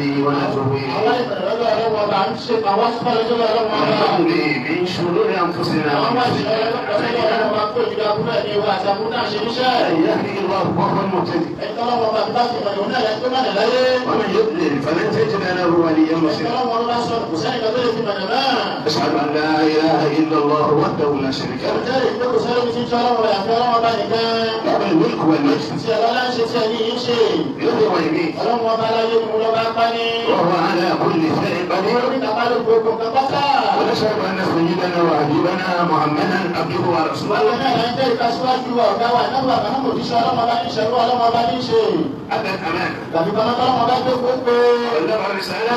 ونستهديه ونتوب إليه. ونعوذ به من شرور أنفسنا ومن سيئات أعمالنا. من يهده الله فهو المهتدي، ومن يضلل فلن تجد له وليا مرشدا. أشهد أن لا إله إلا الله وحده لا شريك له، له الملك والمجد، يحيي ويميت، وهو على كل شيء قدير. ونشهد أن سيدنا وحبيبنا محمدا عبده ورسوله، أدى الأمانة، وبلغ الرسالة،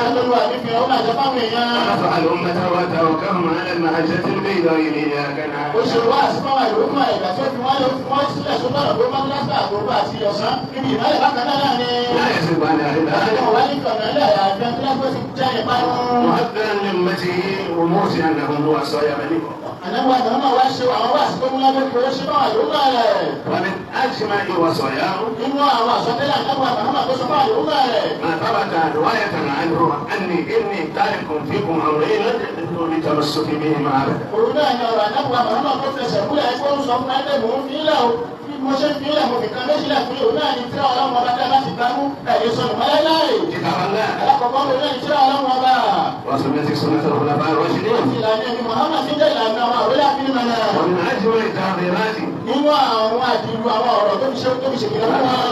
ونفع الأمة وتركهم على المهجة البيضاء إلى كنعان. لا يزيد على إلا مهددا لأمته وموسيا لهم وصايا بنيه. ومن أجمل وصاياه ما ثبت رواية عنه إني تارك فيكم أمرين لن تضلوا لتمسك بهما أبدا. كتاب الله وسنة سنة الخلفاء الراشدين. ومن أجمل التعبيرات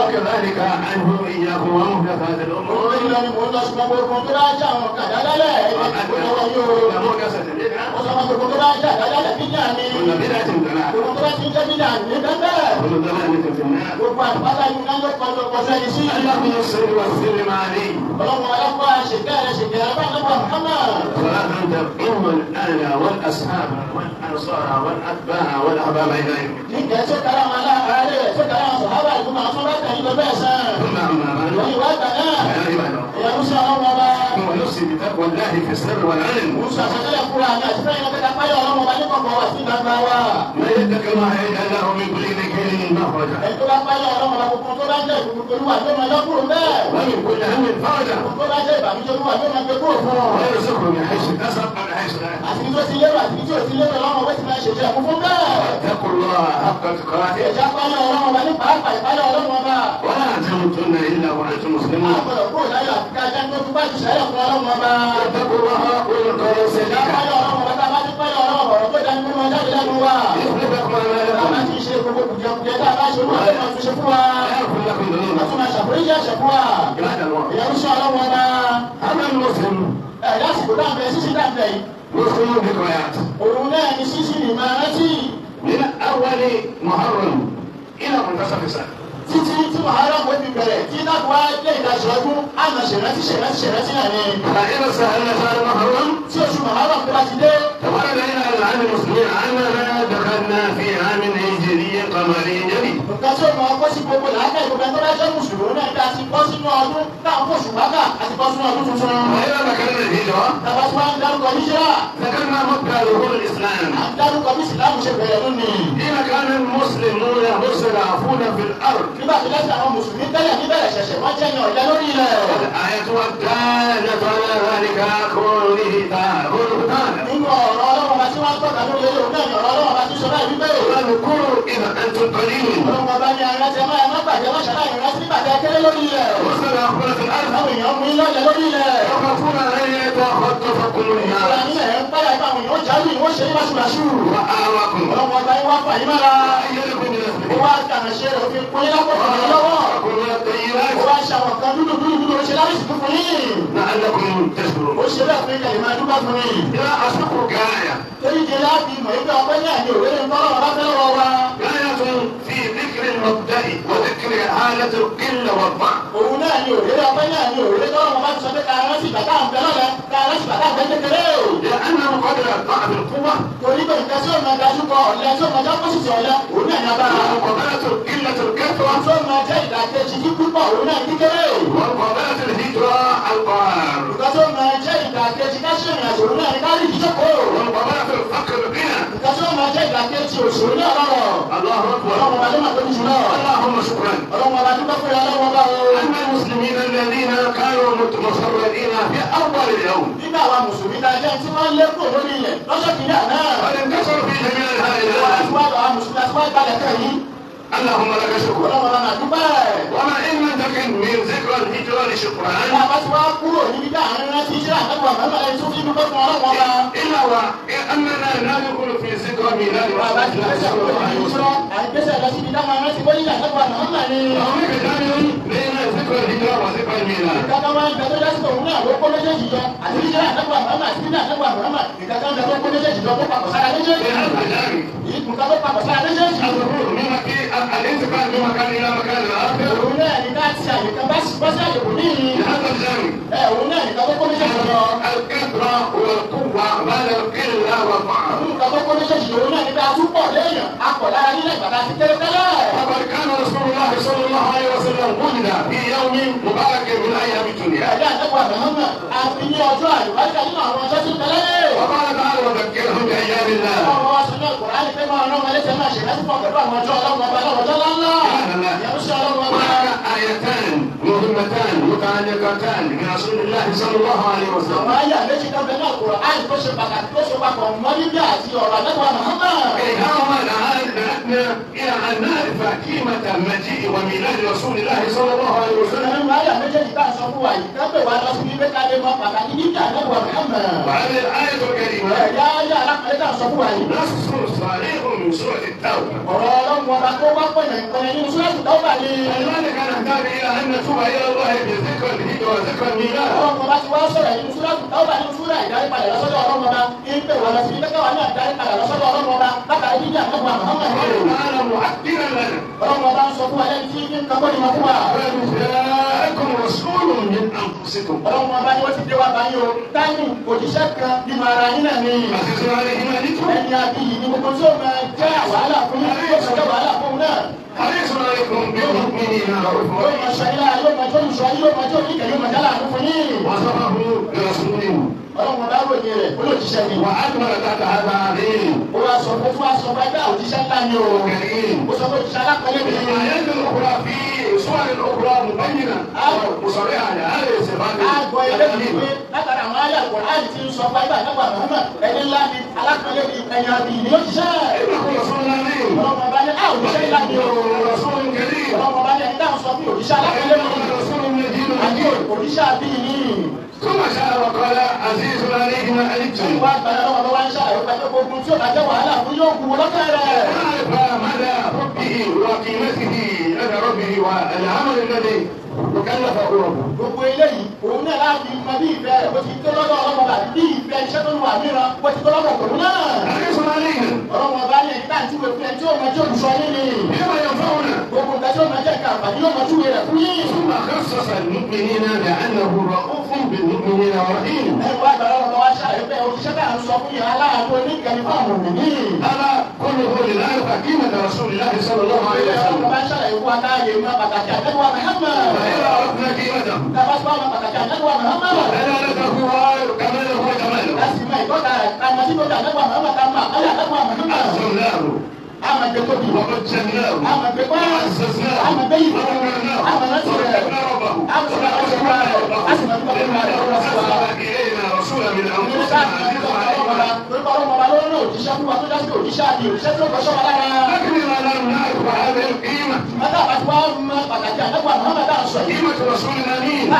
وكذلك عنه إياكم ومحدثات الأمور. كل بدعة ضلالة، كل ضلالة في النار. اللهم صل وسلم عليه صلاة تقوم الآل والأصحاب والأنصار والأتباع والأحباب إلى يوم الدين. ثم أما بعد، يا عباد الله، ونفسي بتقوى الله في السر والعلن. ما يتق الله يجعل له من كل ذكر مخرجا، ومن كل هم فرجا، ويرزقه من حيث كسب ومن حيث لا يحتسب. واتقوا الله حق تقاته ولا تموتن الا وانتم مسلمون. واتقوا الله وقولوا قولا سديدا يصلح لكم اعمالكم ويغفر لكم ذنوبكم. عباد الله، هذا المسلم مسلم ذكريات من أول محرم إلى منتصف السنة. فإذا سألنا شهر محرم تورد إلى العام المسلمين أننا دخلنا في عام هجري قمري جديد. وإذا ذكرنا الهجرة ذكرنا مبدأ ظهور الإسلام، حين كان المسلمون مستضعفون في الأرض. والآية والدالة على ذلك قوله تعالى: واذكروا إذا أنتم قليل مستضعفون في الأرض يخافون أن يتخطفكم الناس وآواكم وأيدكم بنصره وكلوا الطيبات لعلكم تشكرون. إذا الشكر غاية، غاية في ذكر المبدأ وذكر حالة القلة والضعف. لأنه قدر ضعف القوة ومقابلة قلة الكثرة ومقابلة الهجرة القرار ومقابلة الفقر الغنى. máa jẹ́ ìdàkejì òṣèlú ní ọ̀rọ̀. Allahu akbar. Ọlọ́run ọba ló máa tóbi jù náà. Allahumma shukran. Ọlọ́run ọba dúpẹ́ fún ọlọ́run ọba o. أن المسلمين الذين كانوا متمردين في أول اليوم. Nígbà àwa Mùsùlùmí ta jẹ́ tí wọ́n lé kúrò lórí ilẹ̀ lọ́jọ́ kìíní àná. قد انتصروا في جميع أنحاء العالم. Wọ́n àti wá Mùsùlùmí àti wá gbalẹ̀ kan yìí. اللهم لك شكر. Ọlọ́run ọba máa dúpẹ́. وما إن ننتقل من ذكرى الهجرة لشكران. Bá a bá ti wá kúrò níbi tá à ń rántí jíra àtàkùn àmọ́ ẹni tó fi dúpẹ́ fún ọlọ́run ọba. إلا وأننا ندخل في ذكرى ميلاد Bá a bá ti رسول الله gbèsè صلى kúrò الله níbi عليه ìṣúná, وسلم. à ń gbèsè lọ síbi táwọn rántí bóyá àtàkùn àmọ́ ni. وهناك جامع بين ذكرى الهجرة وذكرى الميلاد. Ìkàkà wá ń bẹ tó jásí òun náà ló kó méjèèjì jọ àti jíjẹ́ àtàkùn àmọ́ àti jíjẹ́ àtàkùn àmọ́ ìkàkà ń bẹ tó kó méjèèjì jọ tó papọ̀ sára في méjèèjì. هذا الجامع Ìkùnkà tó papọ̀ sára méjèèjì. الظهور من الانتقال من مكان إلى مكان آخر. Òun náà ní ká ti àyè kan bá sí àyè kò ní. في هذا الجامع Ẹ òun náà nìkan tó kó méjèèjì jọ. الكثرة والقوة بعد القلة والضعف. Nǹkan tó kó méjèèjì òun náà ní ká túbọ̀ léèyàn akọ̀ lára nílẹ̀ ìgbàdá sí kéré-kéré. فقد كان رسول الله صلى الله عليه وسلم ولد في يوم مبارك من ايام الدنيا. Ẹ̀dá àtẹ́kọ̀ọ́ àbẹ̀hánmà àfi ní ọjọ́ àlùbáríkà nínú àwọn ọjọ́ tí ń bẹ láyé. وقال تعالى وذكرهم بايام الله. Ọlọ́run wá sọ náà Kùránì pé máa rán wọn létí máa ṣe lásìkò pẹ̀lú àwọn ọjọ́ ọlọ́run ọba lọ́wọ́ ọjọ́ ńláńlá. Ìyẹn ń ṣe ọlọ́run ọba. هناك آيتان مهمتان متعلقتان برسول الله صلى الله عليه Àwọn وسلم. àyà méjì kan bẹ náà Kùránì tó ṣe pàtàkì tó ṣe papọ̀ mọ́ níbi àti ọ̀rọ̀ àtẹ́kọ̀ọ́ àbẹ̀hánmà. إنهما دعتنا إلى أن نعرف قيمة مجيء وميلاد رسول الله صلى الله عليه وسلم. Àwọn àyà méjèèjì tá a sọ fún wa yìí ká pè wá lọ sí ibi ká lè mọ pàtàkì níbi àtẹ́kọ̀ọ́ àbẹ̀hánmà. وهذه الآية الكريمة Ẹ̀yà ayé alákọ̀ọ́lẹ́ tá a sọ fún wa yìí. نص صريح من سورة التوبة. Ọ̀rọ̀ ọlọ́run ọba tó wá pọ̀nà ìpínlẹ̀ nínú Súrátù Tawbah ni. لذلك نحتاج إلى أن نتوب إلى الله بذكرى الهجرة وذكرى الميلاد. Ọlọ́run ọba ti wá sọ̀rọ̀ nínú Súrátù Tawbah nínú súrà ìdarí padà lọ́sọ́dọ̀ ọlọ́run ọba. Ìpè wà lọ sí ibi káwa náà darí padà lọ́sọ́dọ̀ ọlọ́run ọba. Látàrí bíbí àtẹ́kọ̀ọ́ àmọ́ قال تعالى مؤكدا لنا. Ọlọ́run ọba ń sọ fún wa lẹ́ni tí ń kakọ́ ni wọ́n fún wa. قد جاءكم رسول من أنفسكم Ọlọ́run ọba ni wọ́n ti dé wa báyìí o. Táyì òjíṣẹ́ kan nínú ara yín náà ni. عزيز عليه ما عنتم Ẹni abiyì ni gbogbo tí ó máa jẹ́ wàhálà fún yín tí ó máa jẹ́ wàhálà fún un náà. حريص عليكم بالمؤمنين رؤوف Yóò máa ṣe ayé lára, yóò máa jẹ́ olùṣọ́ ayé, yóò máa jẹ́ oníkẹ́, yóò máa jẹ́ aláàánú fún yín. وصفه برسول Ọlọ́run ọba ròyìn rẹ̀, ó lòjíṣẹ́ ni. وأكمل تحت هذا عظيم Ó wá sọ fún fún aṣọ ẹgbẹ́ òjíṣẹ́ ńlá ni o. كريم. Ó sọ fún òjíṣẹ́ alápẹ̀lẹ́ mi. الآيات الأخرى في سور الأخرى مبينة وصريحة لهذه الصفات Àgọ́ ilé mi العظيمة. pé látara àwọn ayé Al-Qur'an tí ń sọ fún ẹgbẹ́ àtàkùn àmọ́ ẹni ńlá ni alápẹ̀lẹ́ ni ẹ̀yìn àbí ni ó jíṣẹ́. إنه رسول عظيم. Ọlọ́run ọba ní á òjíṣẹ́ ńlá ni o. رسول كريم. Ọlọ́run ọba ní ẹni táwọn sọ fún òjíṣẹ́ alápẹ̀lẹ́ mi. وإنه رسول مجيد Àbí حكيم. òjíṣẹ́ àbí ni. ثم شاء وقال عزيز عليه ما عنتم. Wá gbàdá lọ́wọ́ bá wá ń ṣàlàyé pé gbogbo tí ò bá jẹ́ wàhálà fún yóò kú lọ́kàn rẹ̀. نعرف مدى حبه وقيمته لدى ربه والعمل الذي وكلفه ربه. Gbogbo eléyìí òun náà láti mọ bí ìfẹ́ rẹ̀ bó ti tó lọ́dọ̀ ọlọ́mọ bá bí ìfẹ́ iṣẹ́ tó ń wà mìíràn bó ti tó lọ́dọ̀ tòun náà. حريص علينا Ọlọ́mọ bá ní ẹni tá à ń túwèé fún ẹni tí ó mọ tí olùsọ yín ni. بما ينفعنا. Gbogbo nǹkan tí ó máa jẹ́ nǹkan àǹfààní yóò máa túwèé rẹ̀ fún yín. ثم خصص المؤمنين بأنه رؤوف بالمؤمنين ورحيم. Ẹ wá gbàdá lọ́wọ́ wá ṣàlàyé pé òjíṣẹ́ tá à ń sọ fún yẹn aláàánú oníkẹ́ni fún àwọn òmìnir. هذا كله لنعرف قيمة رسول الله صلى الله عليه Ọlọ́run وسلم. bá ń ṣàlàyé fún wa káàyè mọ pàtàkì àtẹ́wà Muhammad. فإذا عرفنا قيمته Tàbá sọ àwọn pàtàkì àtẹ́wà Muhammad. ودلالته وكماله وجماله Láti mọ ìtọ́ka rẹ̀ ká mọ sí lójú àtẹ́wà Muhammad ká mọ àkọ́lé àtẹ́wà Muhammad. عزمناه Àmọ̀ gbé tóbi. ومجدناه Àmọ̀ gbé pẹ́. وعززناه Àmọ̀ gbé yìí. ونورناه Àmọ̀ rántí rẹ̀. وذكرنا ربه Àmọ̀ sọ̀rọ̀ àwọn وذكرنا ربه A sì máa dúpẹ́ fún لأنه wa. أرسل إلينا رسولا من أنفسنا عزيز علينا. لكن إذا لم نعرف هذه القيمة قيمة رسول الأمين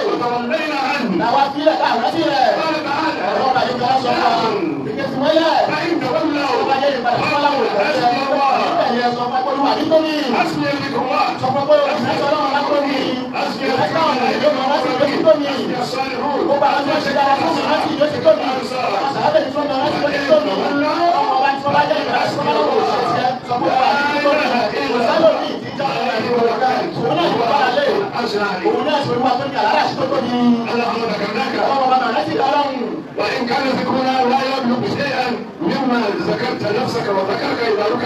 وتولينا عنه. قال تعالى فإن تولوا حسبي الله حسبي ذكر الله حسبي حسبي الصالحون. اللهم ذكرناك وإن كان ذكرنا لا يبلغ شيئا مما ذكرت نفسك وذكرك عبادك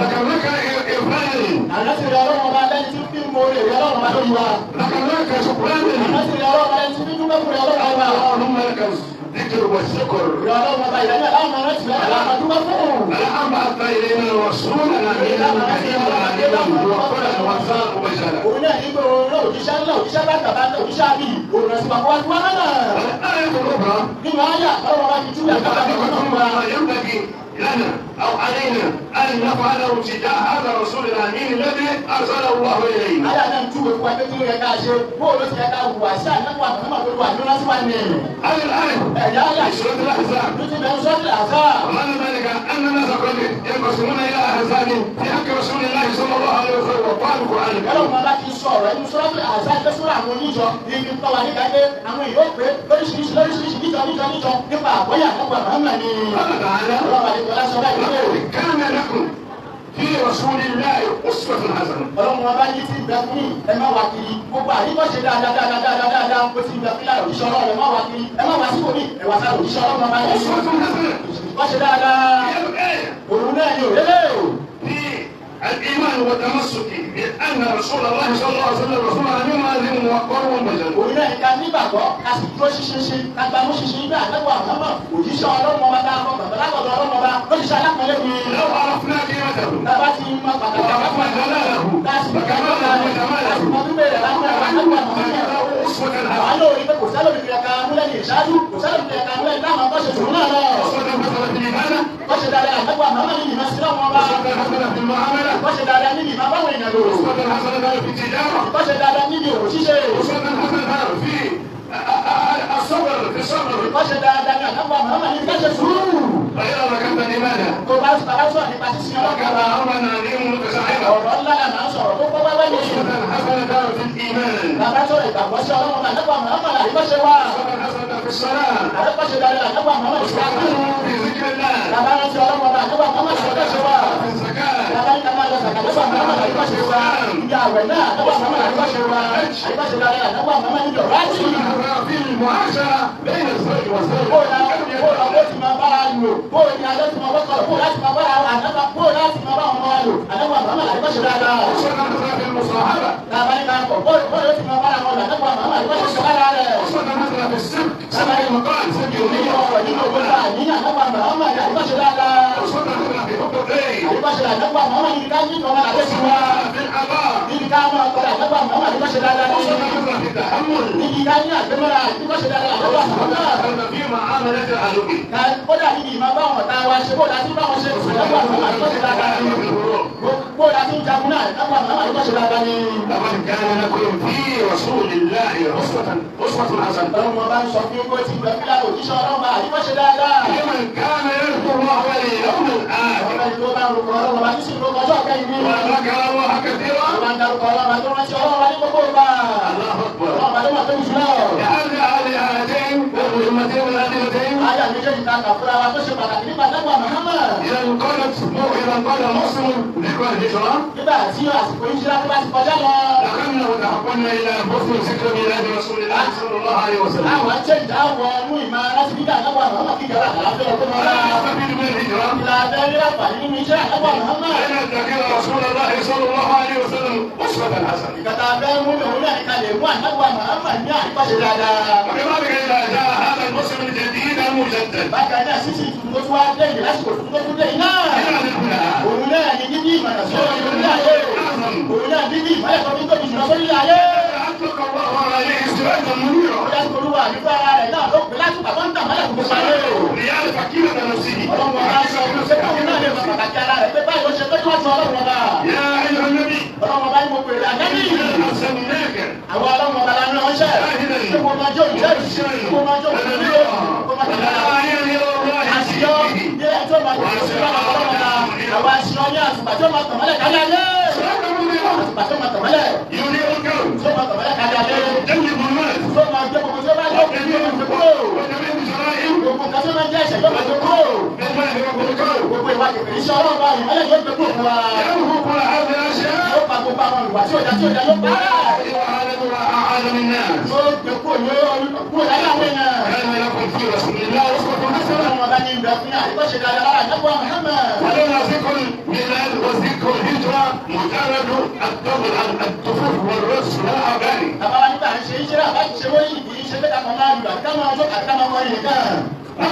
ذكرناك إرفانا. mọ orí rẹ Ọlọ́run bá lórí wa. ذكرناك شكرانا. Àti rẹ Ọlọ́run bá lẹ́ni tí fi dúpẹ́ fún rẹ Ọlọ́run bá. اللهم لك الذكر والشكر. Rẹ Ọlọ́run bá ìrẹ́lẹ̀ láwọn ọmọ rántí rẹ láwọn máa dúpẹ́ fún. الآن بعثت إلينا رسولنا أمينا كريما عليما موفقا وساق وجلا. Òun náà ní pé òun náà òjíṣẹ́ ńlá òjíṣẹ́ bàtà bàtà òjíṣẹ́ àbí òun náà sì wà kó wá sí wá náà. والآية الأخرى Nínú ayé àtọ́wọ́ bá fi túlẹ̀ kábàá متعلقة بما ينبغي لنا أو علينا أن نفعله تجاه هذا الرسول الأمين الذي أرسله الله إلينا. Ayé àná ń túwèé fún wa pé kí ló yẹ ká ṣe bóòlù ti yẹ ká wùwà sí ànáwó àmọ́ tó wà nínú lásìkò àná. هذه الآية Ẹ̀yà ayé في سورة الأحزاب. ló ti bẹ̀rù sọ́ọ̀tì àṣà. ومعنى ذلك أن الناس قد ينقسمون إلى أحزاب في حق رسول الله صلى الله عليه وسلم وقال القرآن الكريم. Ọlọ́run bá ti sọ ọ̀rọ̀ inú sọ́ọ̀tì àṣà ẹgbẹ́ sọ́rọ̀ àwọn oníjọ ibi ń tọ́ wa nípa pé àwọn èèyàn ó pé lóríṣiríṣi lóríṣiríṣi níjọ níjọ níjọ nípa àgbọ́yà nípa Muhammad ni. قال تعالى: Ọlọ́run àti ìjọba sọ báyìí pé لقد كان لكم في رسول الله أسوة حسنة. Ọlọ́run ọba yìí ti bẹ fún yìí ẹ má wá kiri gbogbo àyíkọ́ṣe dáadáa dáadáa dáadáa dáadáa ó ti bẹ fún lára òjíṣẹ́ Ọlọ́run ẹ má wá kiri ẹ má wá síbòmí ẹ wá sára òjíṣẹ́ Ọlọ́run ọba yìí. أسوة حسنة Ìkọ́ṣe dáadáa هي الآية òun náà ni òrélé o. في الإيمان والتمسك بأن رسول الله صلى الله عليه وسلم رسول أمين عظيم موقر ومجد. Òun náà ni ká nígbàgbọ́ ká sì dúró ṣinṣin ká gbámú ṣinṣin nígbà àtẹ́wọ̀ àmọ́ òjíṣẹ́ Ọlọ́run ọba tá a kọ bàbá látọ̀dọ̀ Ọlọ́run ọba lójíṣẹ́ alápẹ̀lẹ́ mi. لو عرفنا قيمته Bàbá ti mọ pàtàkì وعرفنا جلاله tá a sì mọ وكماله وجماله mọ bíbélì rẹ̀ láwọn àtẹ́wọ̀ àmọ́ له أسوة àwọn حسنة. náà rí pé kò sálòmí fi ẹ̀ka múlẹ̀ ní ìṣáájú kò sálòmí fi ẹ̀ka múlẹ̀ ní láwọn akọ́ṣe tòun náà lọ. أسوة حسنة في العبادة. Kọ́ṣe dáadáa àtẹ́wọ̀ àmọ́ ní ìmọ̀ sí lọ́wọ́ ọba. أسوة حسنة في المعاملة. Kọ́ṣe dáadáa níbi ìmọ̀ báwọn èèyàn lò. أسوة حسنة في التجارة. Kọ́ṣe dáadáa níbi òwò ṣíṣe. أسوة حسنة في الصبر في الصبر. Kọ́ṣe dáadáa ní àtẹ́wọ̀ àmọ́ ní kọ́ṣe sùúrù. فإذا ذكرت لماذا؟ Tó bá bàbá sọ̀rọ̀ nípa sísin Ọlọ́run وكما ọba. أمرنا عظيم متساعدا. Ọ̀rọ̀ ńlá la máa ń sọ̀rọ̀ tó pọ́ wẹ́wẹ́ ní. أسوة حسنة في الإيمان. Bàbá sọ̀rọ̀ ìgbàgbọ́ sí Ọlọ́run ọba àtẹ́wọ̀ àmọ́ àríkọ́ṣe wa. أسوة حسنة في الصلاة. Àríkọ́ṣe dáadáa àtẹ́wọ̀ àmọ́ أسوة àríkọ́ṣe. حسنة في ذكر الله. Bàbá rántí Ọlọ́run ọba àtẹ́wọ̀ àmọ́ àríkọ́ṣe wa. في الزكاة. Bàbá ní ká máa lọ sàkà àtẹ́wọ̀ àmọ́ àríkọ́ṣe wa. Ìyá àwẹ̀ náà àtẹ́wọ̀ àmọ́ àríkọ́ṣe wa. Àríkọ́ṣe dáadáa àtẹ́wọ̀ àmọ́ níbi ọ̀rọ̀ ájì. أسوة حسنة في المعاشرة بين الزوج والزوجة. Bóòlù bóòlù ó ti máa bára lò, bóòlù ni alẹ́ ti máa wọ́kọ̀, bóòlù láti máa bára àtẹ́wọ̀ bóòlù láti máa bá ọmọ wa lò, àtẹ́wọ̀ àmọ́ àríkọ́ṣe dáadáa. أسوة حسنة في المصاحبة. Bàbá ní ká kọ̀, bóòlù bóòlù ó ti máa bára wọn lò, àtẹ́wọ̀ àmọ́ àríkọ́ṣe dáadáa rẹ̀. أسوة حسنة في السبك سبك المقال سبك Nínú النية. ọ̀rọ̀ nínú ògbóná àníyàn àtẹ́wọ̀ àmọ́ àríkọ́ṣe dáadáa. أسوة حسنة في حب الغير. Àríkọ́ṣe àtẹ́wọ̀ àmọ́ níbi ká ní ìtọ́mọ àlẹ́ sí wa. أسوة في العطاء. Níbi ká máa tọrọ àtẹ́wọ̀ àmọ́ àríkọ́ṣe dáadáa ní. أسوة حسنة في التحمل. Níbi ká ní àgbémọ́ra àríkọ́ṣe dáadáa àtẹ́wọ̀ àmọ́. أسوة حسنة في معاملة العدو. Kódà níbi ìmọ̀ bá wọn ta wa ṣe bó la ti bá wọn ṣe àtẹ́wọ̀ àmọ́ àríkọ́ṣe dáadáa ní. Bó la ti ń jagun náà àtẹ́wọ̀ àmọ́ àríkọ́ṣe dáadáa ní. لقد كان لكم في رسول الله أسوة أسوة حسنة Ọlọ́run ọba ń sọ fún kó ti gbẹ fílà òjíṣẹ́ Ọlọ́run bá àríkọ́ṣe dáadáa. لمن كان يرجو الله واليوم الآخر Ọlọ́run tó bá ń rúkọ Ọlọ́run ọba tí sì ń rúkọ ọjọ́ kẹ́yìn ní. وذكر الله كثيرا. Ó máa ń darúkọ Ọlọ́run ọba tó rántí Ọlọ́run ọba ní gbogbo ìgbà. الله أكبر. Ọlọ́run ọba ló máa tóbi jùlọ. لهذا هذه المهمتين العظيمتين Ayà méjèèjì ta kà fúnra wa tó ṣe pàtàkì nípa dágbà Muhammad. إذا انقلت إذا انقل موسم ذكرى الهجرة Nígbà tí àsìkò ìjìlá tó bá ti kọjá lọ. دخلنا وتحولنا إلى موسم ذكرى ميلاد رسول الله صلى الله عليه وسلم. Àwọn ṣe ìdáwọ̀ mú ìmọ̀ láti dídà dágbà Muhammad kí ìjọba àlàáfíà ọdún mọ́ra. لا نستفيد من الهجرة Ìlà abẹ́rẹ́ àǹfààní nínú iṣẹ́ àdágbà Muhammad. أن نتخذ رسول الله صلى الله عليه وسلم أسوة حسنة. Ìkàtà abẹ́ mú mi òun náà ní ká lè mú àdágbà Muhammad ní àríkọ́ṣe dáadáa. وكذلك إذا جاء هذا الموسم الجديد المجدد Bákan náà sísì tuntun tó tún wá dé yìí lásìkò tuntun tó tún dé yìí náà. إلى الهدى Òun náà ni dídí ìmọ̀nà sórí orí ayé. Òun náà dídí ìmọ̀lẹ̀ tó ní tóbi jùlọ sórí ayé. أطلق الله عليه سراجا منيرا. Ó dájú olúwa nípa ara rẹ̀ náà ló pè láti pàtó ń tàn mọ́lẹ̀ kò parí. ليعرف قيمة نفسه. Ọlọ́run ọba sọ fún pé káwọn náà lè mọ pàtàkì ara rẹ̀ pé báyìí ó ṣe tọ́jú àti ọlọ́run ọba. يا أيها النبي Ọlọ́run ọba ní mo pèrè àjẹ́bí. إنا أرسلناك Àwọn ọlọ́run ọba la ń ránṣẹ́. Pé mo máa jó ìjẹ́rìí. Kó máa jó ìjẹ́rìí. Kó máa jó ìjẹ́rìí. وداعيا إلى الله Àṣìyọ́ بإذنه. ní ẹjọ́ máa tó sí ọlọ́run ọba. Àwọn àṣìyọ́ ní àtùpà tí ó máa tàn mọ́lẹ̀ kárí ayé. سراجا منيرا Àtùpà tí ó máa tàn mọ́lẹ̀. ينير الكون Tí ó máa tàn mọ́lẹ̀ kárí ayé. يجلب المال Tí ó máa gbé gbogbo tí ó bá yọ وجميع kúrò kúrò. وجميع الجرائم Gbogbo nǹkan tí ó máa ń jẹ́ ẹ̀ṣẹ̀ yóò máa gbé kúrò. بالله رب الكون. Gbogbo ìwà kèfèrí iṣẹ́ ọlọ́run bá ìmọ́lẹ̀ yóò gbé kúrò fún wa. يمحو كل هذه الأشياء Yóò pa gbogbo àwọn ìwà tí ò dá tí ò dá yóò pa á. إلى عالم وأعالم الناس. Yóò gbé kúrò ní kúrò láyé àwọn èèyàn. كان لكم في رسول الله أسوة حسنة. Ọlọ́run ọba Bàbá ní ìgbà fún àríkọ́ṣe dáadáa lára ànábì wa Muhammad. ولولا ذكر الميلاد وذكر الهجرة مجرد الطفوف والرقص والأغاني. Bàbá wa nígbà ń ṣe ìṣẹ́ra bá ṣe wọ́n yìí kì í ṣe pé ká máa lù àti ká máa jó àti ká máa kọrin nìkan.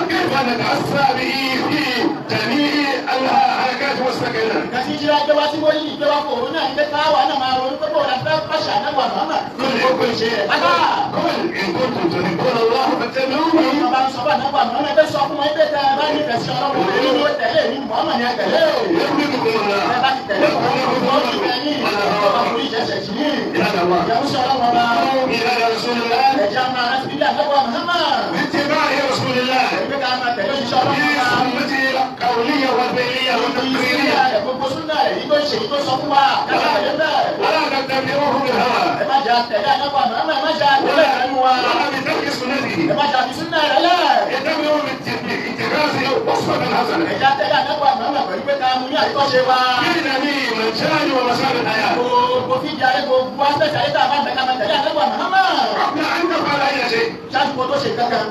كيف نتأسى به في جميع الحركات والسكنات؟ Nǹkan tí ìṣẹ́ra gbé wá tí wọ́n yìí gbé wá kó òun náà ní pé káwa náà máa ronú pé bóun láti fẹ́ pàṣẹ ànábì wa Muhammad. قل Gbogbo ìṣe rẹ̀ pátá. قل إن كنتم تحبون الله فاتبعوني. Bàbá ń sọ fún ànábì wa Muhammad pé sọ fún wọn pé tẹ́ ẹ bá nífẹ̀ẹ́ sí Ọlọ́run èmi ni ó tẹ̀lé èmi Muhammad ni ẹ tẹ̀lé. يحببكم الله Ẹ bá ti tẹ̀lé ويغفر Ọlọ́run ó nífẹ̀ẹ́ yín. Ọba لكم. forí ìṣẹ̀ṣẹ̀ jì yín. عباد الله Ìyàwó sí Ọlọ́run ọba. إلى رسول الله Ẹ̀jẹ̀ á máa rántí bíbí ànábì wa Muhammad. باتباع رسول الله Ẹgbẹ́ ká máa tẹ̀lé òṣìṣẹ́ في Ọlọ́run ọba. سنته القولية والفعلية والتقريرية. Gbogbo súnà rẹ̀ yìí tó ń ṣe yìí tó sọ fún wa. Ká máa tẹ̀lé bẹ́ẹ̀. ولا تتبعوه بالهوى Ẹ má jẹ́ àtẹ̀lé ànábì wa Muhammad, ẹ má jẹ́ àtẹ̀lé ìfẹ́nu wa. ولا بترك سنته. Ẹ má jẹ́ àfi súnà rẹ̀ lẹ̀. اتبعوا باتخاذه أسوة حسنة. Ẹ jẹ́ àtẹ̀lé ànábì wa Muhammad pẹ̀lú pé ká mú ní àríkọ́ṣe wa. في جميع مجال ومسار الحياة. Gbogbo fídíò ayé gbogbo aspect ayé tá a bá ń bẹ ká máa tẹ̀lé ànábì wa Muhammad. قبل أن تفعل أي شيء Ṣáàjú kó tó ṣe kankan,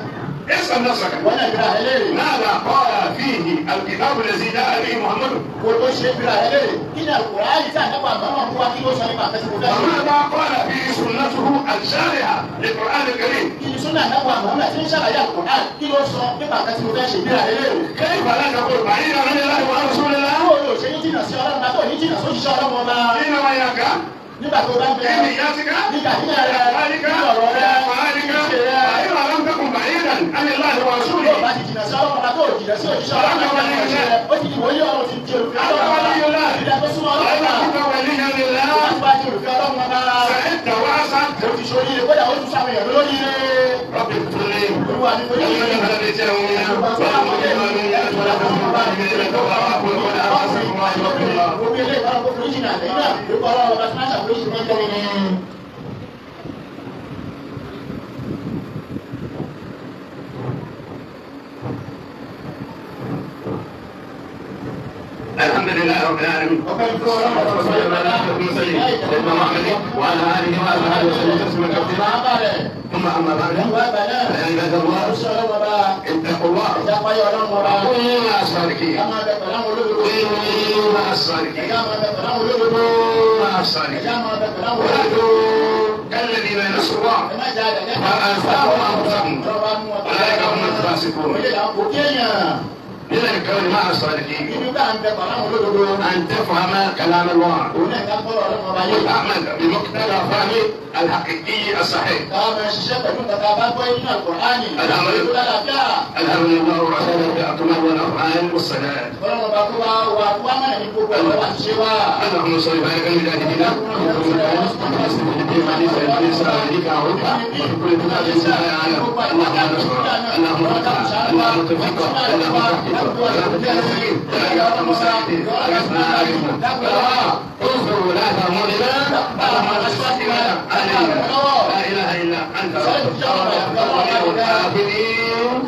اسأل نفسك wọ́n náà bíra rẹ léèrè. ماذا قال فيه الكتاب الذي جاء به محمد؟ Kó tó ṣe bíra rẹ léèrè. Kí ni Al-Qur'ani tí ànábì wa Muhammad mú wá kí ló sọ nípa àfẹ́sí mo fẹ́ ṣe? وماذا قال فيه سنته الشارعة للقرآن الكريم؟ Kí ni súnà ànábì wa Muhammad tí ń ṣàlàyé Al-Qur'an kí ló sọ nípa àfẹ́sí mo fẹ́ ṣe bíra rẹ léèrè? كيف لا تقول بعيدا عن الله وعن رسول الله؟ Báwo ló ṣe ní jìnnà sí Ọlọ́run bá tó ní jìnnà sóṣìṣẹ́ Ọlọ́run ọba? حينما ياك Nígbà tó bá ń bẹ في نياتك nígbà nígbà rẹ أفعالك nígbà ọ̀rọ̀ rẹ أفعالك ṣe rẹ فإذا لم تكن بعيدا عن الله tó ورسوله bá ti jìnnà sí Ọlọ́run ọba tó jìnnà sí òṣìṣẹ́ Ọlọ́run ọba ó ti di wòlíì Ọlọ́run ti di olùfẹ́ Ọlọ́run ọba ìdá tó súnmọ́ Ọlọ́run وإذا ọba كنت وليا لله ó ti wá di olùfẹ́ Ọlọ́run ọba سعدت وأسعدت. ó ti ṣoríire kódà ó tún sáwọn èèyàn lóríire رب اغفر لي Olúwa mi forí jì mí. Gbogbo ilé ìwà ọkọ̀ forí jì náà lẹ́yìn náà lórúkọ Ọlọ́run ọba tí máa ń ṣàforíjì máa ń tẹ́lẹ̀ ní. الحمد لله رب العالمين والصلاة والسلام على أشرف المرسلين سيدنا محمد وعلى آله وأصحابه وسلم تسليما كثيرا. ثم أما بعد فيا عباد الله اتقوا الله وكونوا مع الصادقين. كونوا مع الصادقين. كونوا مع الصادقين. ولا تكونوا كالذين نسوا الله فأنساهم أنفسهم أولئك هم الفاسقون. من الكون مع الصادقين أن تفهم كلام الله وتعمل بمقتضى فهم الحقيقي الصحيح. ألهمنا الله رشدا بالأقوال والأفعال والصلاة. اللهم صل وبارك على مجاهدينا اللهم فتح اللهم توفيق اللهم تحقيق اللهم مساعدين أغثنا أغثنا انصر ولاة أمورنا اللهم أشفقنا علينا لا إله إلا أنت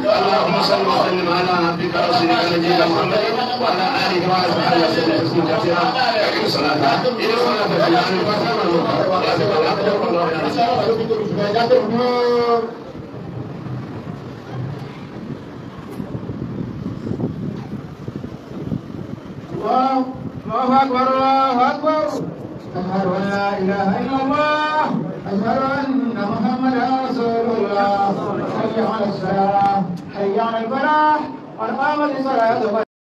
اللهم صل وسلم على عبدك ورسولك نبينا محمد وعلى آله وأصحابه وسلم تسليما كثيرا. أقم الصلاة إن الصلاة تنهى عن الفحشاء والمنكر الله أكبر الله أكبر أشهد أن لا إله إلا الله أشهد أن محمدا رسول الله حي على الصلاة حي على الفلاح قد قامت الصلاة.